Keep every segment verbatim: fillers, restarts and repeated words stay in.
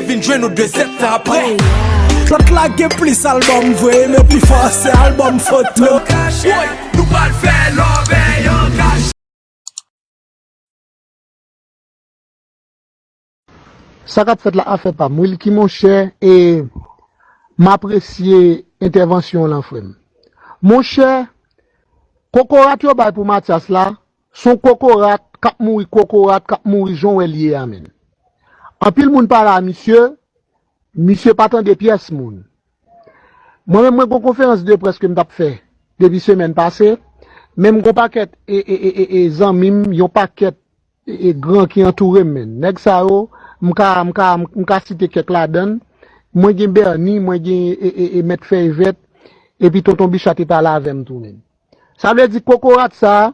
Vin jwenn nou de zèt apre. Lòt la gen plis albòm vre, men pi fò se albòm foto. Woy, nou pral fè love an kache. Sa k ap fèt la afè pa m. Wilky monchè, e m apresye entèvansyon w lan frè m. Monchè, kokorat yo bay pou Matyas la, se yon kokorat k ap mouri kokorat, k ap mouri jan w wè l ye a menn. Anpil moun pale a misye, misye pa tande pyès moun. Mwen menm mwen gon konferans de près ke m t ap fè depi semèn pase, men m gon pakèt e, e, e, e, e zanmi m, yon pakèt e, e gran ki antoure m menn. Nèg sa yo, m ka, m ka, m ka site kèk ladan l. Mwen gen Bernie, mwen gen e, e, e Mèt Fèy Vèt, epi Tonton Bicha te pale avè m tou menn. Sa vle di kokorat sa,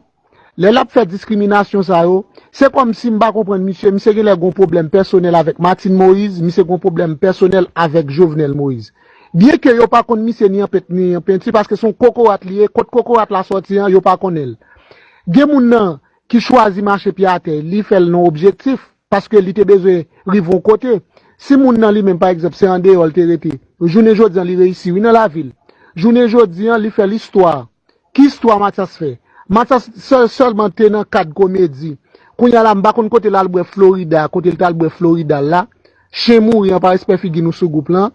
lè l ap fè diskriminasyon sa yo, se kòmsi m pa konprann misye, misye genlè gon pwoblèm pèsonèl avèk Martine Moïse, misye gon pwoblèm pèsonèl avèk Jovenel Moïse. Byenke yo pa konn misye ni an pent ni an penti, paske se yon kokorat li ye, kot kokorat la sòti an, yo pa konnen l. Gen moun nan ki chwazi mache pye atè, li fè l nan objektif, paske li te bezwen rive yon kote. Si moun nan li menm, pa egzanp, se andeyò l te rete, jounen jodi an li reyisi wi nan lavi l. Jounen jodi an li fè listwa. Ki istwa Matyas fè? Matyas sèl, sèlman te nan kad komedi. Kounye a la, m pa konn kote l al bwè Florida, kote l t al bwè Florida l la. Chen mouri an pa respè figi nou sou gwoup lan.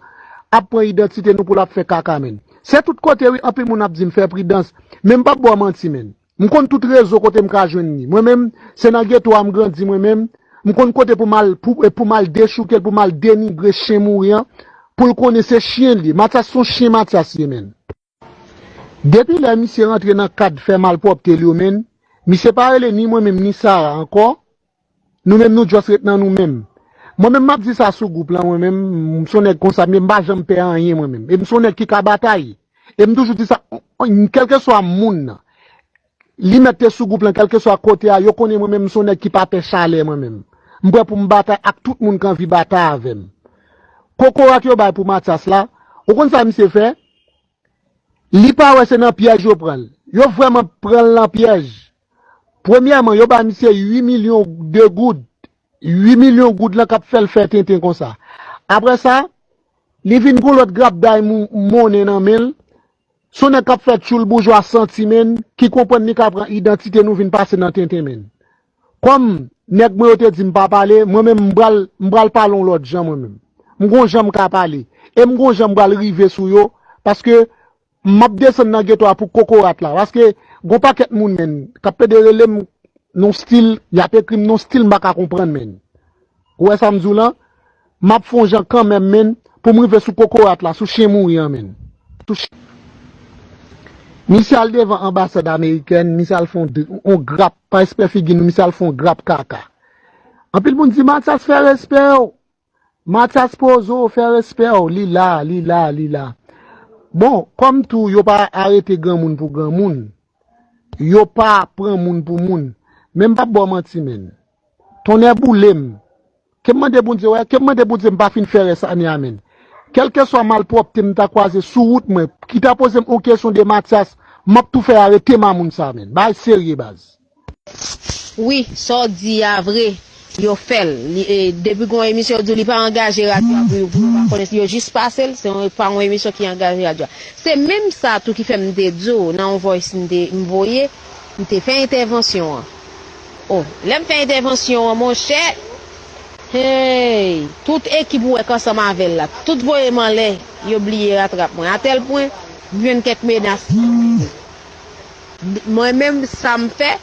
Ap pran idantite nou pou l ap fè kaka menn. Se tout kote wi, anpil moun ap di m fè pridans. Men m p ap ba w manti menn. M konn tout rezo kote m ka jwenn li. Mwen menm, se nan geto a m grandi mwen menm. M konn kote pou m al, pou, pou m al dechouke l, pou m al denigre chen mouri an. Pou l konnen se chen l ye. Matyas se yon chen Matyas ye menn. Depi lè misye rantre nan kad fè malpwòpte l yo menn, misye pa rele ni mwen menm ni Sara ankò. Nou menm nou just ret nan nou menm. Mwen menm m ap di sa sou gwoup lan mwen menm, m se yon nèg konsa, men m pa janm pè anyen mwen menm. E m se yon nèg ki ka batay. E m toujou di sa, kèlkeswa moun nan, li mèt te sou gwoup lan, kèlkeswa kote a, yo konnen mwen menm m se yon nèg ki pa pè chalè mwen menm. M prè pou m batay ak tout moun k anvi batay avè m. Kokorat yo bay pou Matyas la, ou konn sa misye fè? Li pa wè se nan pyèj yo pran l. Yo vrèman pran l nan pyèj. Premyèman, yo ba misye uit milyon de goud. Uit milyon goud lan k ap fè l fè tenten konsa. Apre sa, li vin gon lòt grapday mou- monnen nan men l. Se yon nèg k ap fè tchoul boujwa santi menn, ki konprann li ka pran idantite nou vin pase nan tenten menn. Kòm nèg mwen yo te di m pa pale, mwen menm m pral, m pral pale yon lòt jan mwen menm. M gon jan m ka pale. E m gon jan m pral rive sou yo, paske m ap desann nan geto a pou kokorat la. Paske gon pakèt moun menn, k ap pede rele m nan yon stil, y ap ekri m nan yon stil m pa ka konprann menn. Ou wè sa m di w lan? M ap fè yon jan kanmenm menn, pou m rive sou kokorat la, sou chen mouri an menn. Sou ch- Misye al devan anbasad amerikèn, misye al fè yon d- yon grap, pa espè figi nou, misye al fè yon grap kaka. Anpil moun di Matyas fè respè w. Matyas poze w, fè respè w, li la, li la, li la. Bon, kòm tou yo pa arete granmoun pou granmoun, yo pa pran moun pou moun. Men m p ap ba w manti menn. Tonnè boule m. Ke m mande Bondye, wè, ke m mande Bondye m pa fin fè rès ane a menn. Kèlkeswa malpwòpte m ta kwaze sou wout mwen, ki ta poze m yon kesyon de Matyas, m ap tou fè arete mamoun sa menn. Bagay serye baz. Wi, sa w di a vre, yo fè l. Li- e, Depi gon emisyon yo di w li pa angaje radyo a pou yo, pou yo pa konnen, yo jis pase l, se yon- pa yon emisyon ki angaje radyo a. Se menm sa tou ki fè m te di w nan yon voice m te m voye, m te fè entèvansyon an. O, lè m fè entèvansyon an, monchè, hey, tout ekip ou wè k ansanm avè l la, tout voye m anlè, yo bliye ratrap mwen. Atèl pwen, m jwenn kèk menas. Mwen menm, sa m fè,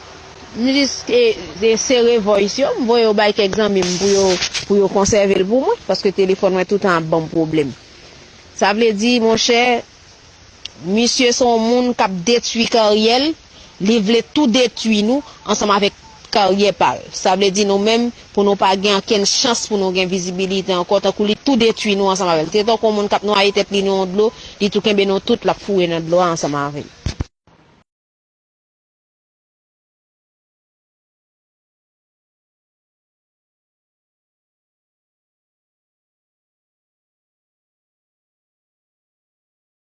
m jis e, e sere voice yo, m voye yo bay kèk zanmi m pou yo, pou yo konsève l pou mwen, paske telefòn mwen toutan ap ban m pwoblèm. Sa vle di, monchè, misye se yon moun k ap detwi karyè l, li vle tou detwi nou ansanm avèk karyè pa l. Sa vle di nou menm, pou nou pa gen okenn chans pou nou gen vizibilite ankò, tankou li tou detwi nou ansanm avè l. Se tankou yon moun k ap nwaye tèt li nan yon dlo, li tou kenbe nou tout, l ap foure nan dlo a ansanm avè n.